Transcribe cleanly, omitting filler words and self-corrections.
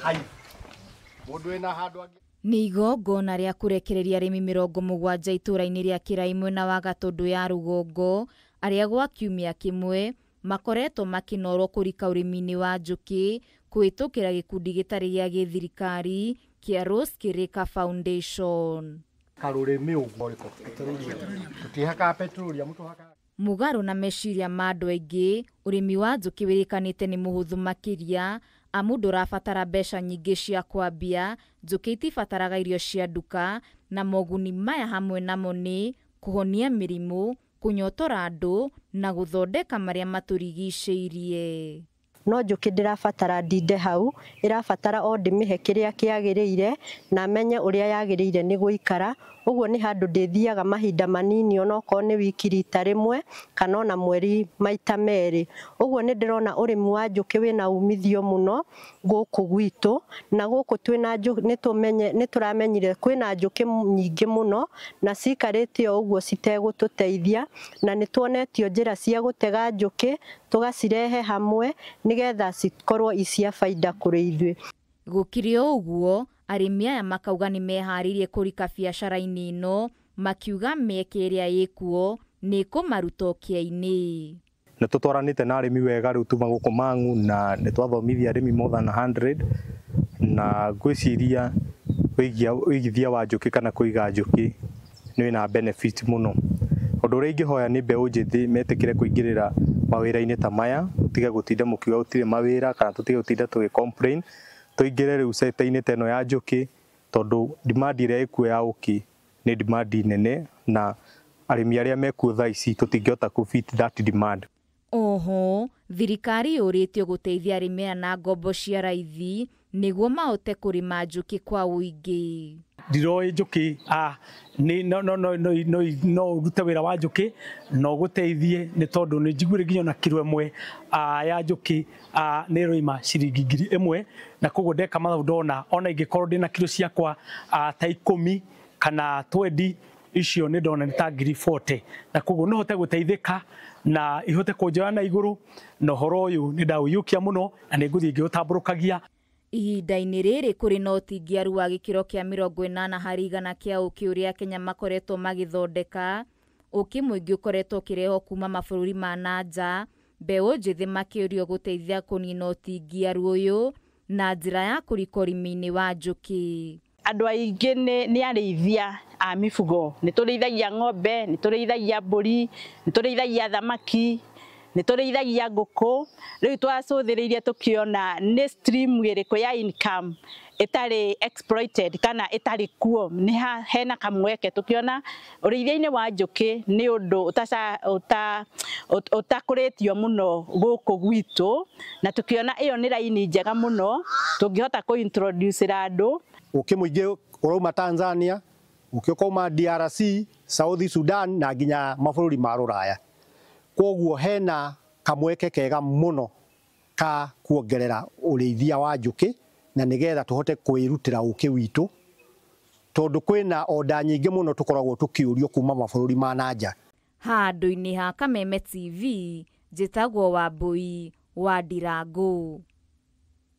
Hive mũndũ wĩna handũ angĩ. Nĩ igongona rĩa kũrekereria arĩmi 70 itũũra-inĩ rĩa Kĩrai mwena wa Gatũndũ ya rũgongo arĩa gwa kiumia kĩmwe makoretwo makĩnorwo kũrika ũrĩmi-inĩ wa njũkĩ kũhĩtũkĩra gĩkundi gĩtarĩ gĩa gĩthirikari kĩa Rose Kĩrĩka Foundation. Karũrĩmĩ ũguo rĩko tũtihakaga petroleum tũhakaga. Mũgarũ na meciria ma andũ aingĩ, ũrĩmi wa njũkĩ wĩrĩkanĩte nĩ mũhũthũ makĩria amu ndũrabatara mbeca nyingĩ cia kwambia, njũkĩ itibataraga irio cia nduka, na moguni maya hamwe namo nĩ kũhonia mĩrimũ, kũnyotora andũ na gũthondeka marĩa matũrigicĩirie. No njũkĩ ndĩrabatara ndinde hau, ĩrabatara o ndĩmĩhe kĩrĩa kĩagĩrĩire na menye ũrĩa yagĩrĩire nĩ gũikara. Ũguo nĩ handũ ndĩthiaga mahinda manini onokorwo nĩ wiki rita rĩmwe kana ona mweri maita merĩ. Ũguo nĩ ndĩrona ũrĩmi wa njũkĩ wĩna umithio mũno gũkũ gwitũ, na gũkũ twĩna njũkĩ, nĩ tũramenyire kwĩna njũkĩ nyingĩ mũno na cikarĩte o ũguo citegũtũteithia, na nĩ tuonetio njĩra cia gũtega njũkĩ tũgacirehe hamwe nĩgetha cikorwo i cia baida kũrĩ ithuĩ. Gũkĩrĩ o ũguo, arĩmi aya makauga nĩ meharĩirie kũrika biacara-inĩ ĩno, makiuga mĩeke ĩrĩa ĩkuo nĩ ĩkũmaruta ũkĩa-inĩ. Nĩ tũtwaranĩte na arĩmi wega rĩu tuma gũkũ Mang'u, na nĩ twathomithia arĩmi more than 100, na ngwĩciria ũigithia wa njũkĩ kana kũiga njũkĩ nĩ wĩna benefit mũno. Ũndũ ũrĩa ingĩhoya nĩ mbeũ njĩthĩ metĩkĩre kũingĩrĩra mawĩra-inĩ ta maya, tũtige gũtinda mũkiuga gũtirĩ mawĩra kana tũtige gũtinda tũgĩ complain, tũingĩre rĩu sector-inĩ ta ĩno ya njũkĩ, tondũ demand ĩrĩa ĩkuo ya ũkĩ nĩ demand nene, na arĩmi arĩa mekuo thaa ici tũtingĩhota kũ fit that demand. Oho, thirikari yũrĩtio gũteithia arĩmi aya na ngombo cia raithi nĩguo mahote kũrĩma njũkĩ kwa ũingĩ. Ndiroĩ njũkĩ, nĩ, no, no, no, no, no, no ũrute wĩra wa njũkĩ na ũgũteithie, nĩ tondũ nĩ njiguire nginya ona kiro ĩmwe, ya njũkĩ, nĩ ĩroima ciringi 1000, na koguo ndeka mathabu ndona ona ingĩkorwo ndĩna kiro ciakwa, ta 10 kana 20, icio nĩ ndona nĩ ta ngiri 40, na koguo no hote gũteithĩka na ihote kũnjoya na igũrũ, na ũhoro ũyũ nĩ ndaũiyũkia mũno na nĩ ngũthiĩ ngĩũtambũrũkagia. Ihinda-inĩ rĩrĩ kũrĩ na ũtingiaru wa gĩkĩro kĩa 80% kĩa ũkĩ ũrĩa Kenya makoretwo magĩthondeka. Ũkĩ mũingĩ ũkoretwo ũkĩrehwo kuma mabũrũri ma na nja, mbeũ njĩthĩ makĩũrio gũteithia kũnina ũtingiaru ũyũ na njĩra ya kũrika ũrĩmi-inĩ wa njũkĩ. Andũ aingĩ nĩ arĩithia a mifugo, nĩ tũrĩithagia ng'ombe, nĩ tũrĩithagia mbũri, nĩ tũrĩithagia thamaki, nĩ tũrĩithagia ngũkũ. Rĩu twacũthĩrĩirie tũkĩona nĩ stream ĩrĩkũ ya income ĩtarĩ exploited kana ĩtarĩ kuo, nĩ hena kamweke. Tũkĩona ũrĩithia-inĩ wa njũkĩ nĩ ũndũ ũtakũrĩtio mũno gũkũ gwitũ, na tũkĩona ĩyo nĩ raini njega mũno tũngĩhota kũ-introduce andũ. Ũkĩ mũingĩ ũrauma Tanzania, ũkĩ ũkauma DRC, South Sudan na nginya mabũrũri ma rũraya. Koguo hena kamweke kega mũno ka kuongerera ũrĩithia wa njũkĩ na nĩgetha tũhote kwĩrutĩra ũkĩ witũ, tondũ kwĩna oda nyingĩ mũno tũkoragwo tũkĩũrio kuma mabũrũri ma na nja. Handũ-inĩ ha Kameme TV, njĩtagwo Wambui wa Ndirangu.